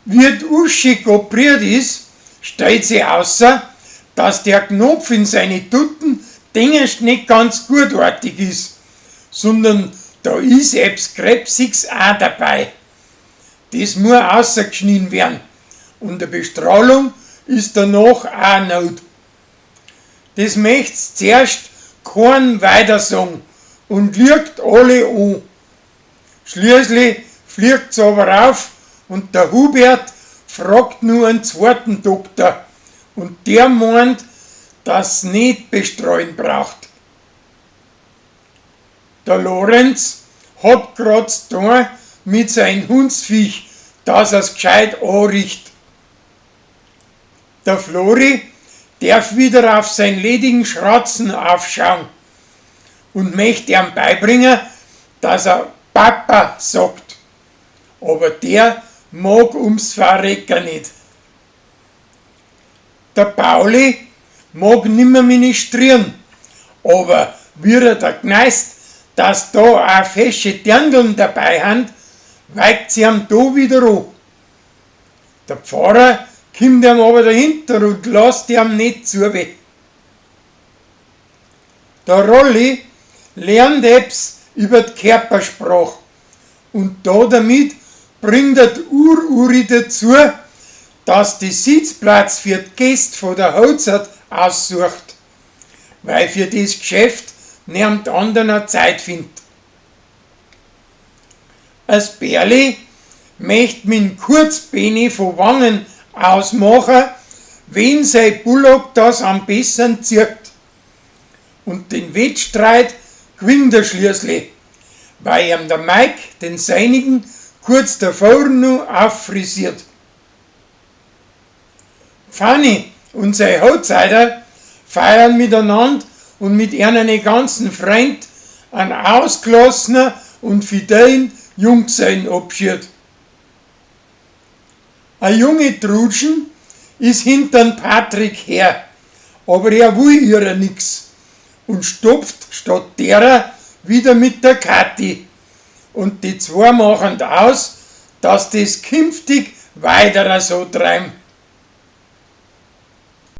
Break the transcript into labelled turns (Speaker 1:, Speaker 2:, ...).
Speaker 1: Wie d'Uschi opriert is, stellt si außer, dass der Knopf in seine Tutten dengerst net ganz gutartig is, sondern da is ebbs Krebsigs aa dabei. Des muaß außergschnien wern und a Bestrahlung is danach aa nout. Des mecht zerst koan weiter sogn und lügt alle o. Schließlich fliegt's aber auf und der Hubert fragt nu an zwoaten Doktor und der moant, dass net bestreuen braucht. Der Lorenz hat grad z'tun mit sein Hundsviech, dass er's gscheit anricht. Der Flori derf wieder auf sein ledigen Schratzen aufschaun und mecht eam beibringa, dass er Papa sagt. Aber der mag ums Verrecker net. Der Pauli mag nimmer ministrieren, aber wie er da gneist, dass da aa fesche Dirndln dabei hant, weigt sie eam da wieder o. Der Pfarrer kimmt eam aber dahinter und lasst eam net zuabe. Der Rolli lernt ebbs über d'Körpersprach und da damit bringt er d'Ur-Uri dazu, dass die Sitzplatz für d'Gäst vo der Hochzeit aussucht, weil für des Gschäft niamd anderner Zeit findt. As Berli mecht mit'm Kurzbeni vo Wangen ausmacha, wen sei Bullock das am bessern zirkt. Und den Wettstreit gwinnt er schließlich, weil eam der Mike den seinigen kurz davor nu auffrisiert. Fanny und sei Hochzeiter feiern miteinander und mit ihren ganzen Freund an ausgelassener und fidelen Junggesellenabschied. A junge Trutschen is hintern Patrick her, aber er will ihrer nix und stopft statt derer wieder mit der Kathi. Und die zwei machen aus, dass des künftig weiter so treiben.